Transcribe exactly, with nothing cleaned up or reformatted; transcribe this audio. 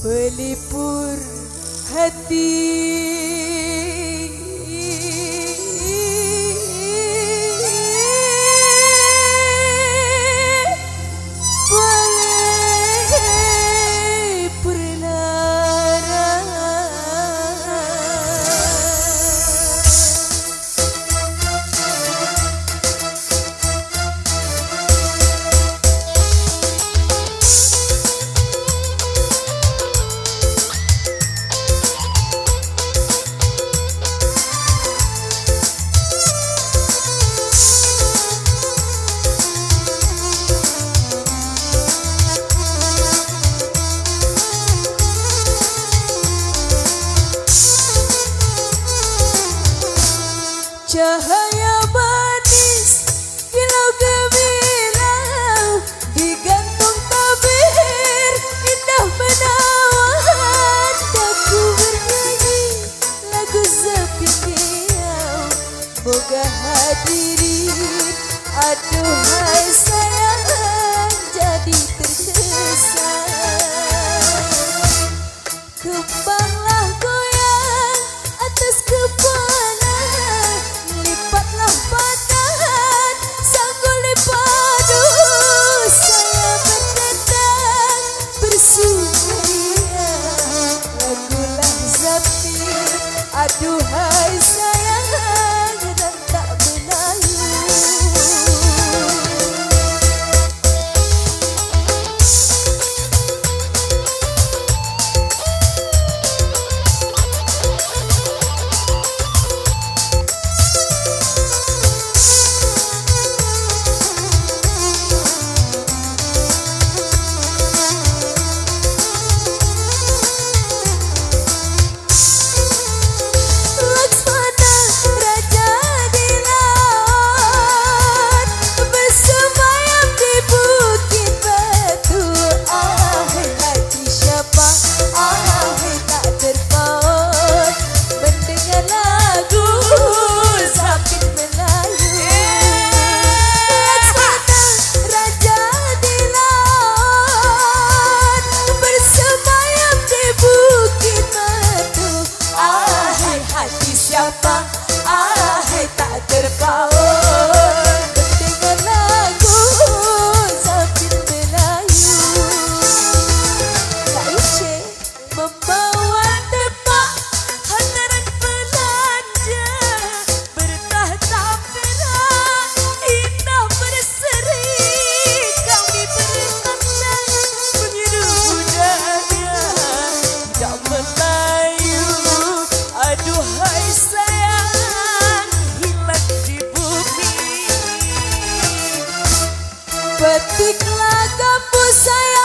Melipur hati. Boleh berlarang. Cahaya manis, kilau gemilang, digantung tabir, indah menawan, daku bernyanyi lagu Zapin Diau. Moga hadirin, aduhai sayang, jadi terkesan. Kembanglah goyang atas kepala, lipatlah badan, sanggul dipadu, saya bertandang bersuria. Lagulah Zapin, aduhai sayang, dan tak Melayu. Laksmana raja di laut, bersemayam di Bukit Batu. Ahai hati siapa, ahai tak terpaut, mendengar lagu Zapin Melayu. Laksmana raja di laut, bersemayam di Bukit Batu. Ahai hati siapa, ahai tak terpaut, mendengar lagu Zapin Melayu. Kak Isyik. Membawa tepak hadarat belanja, bertahta perak, indah berseri, kami bertandang meniru budaya, tidak Melayu, aduhai sayang, hilang di bumi. Petiklah gambus sayang.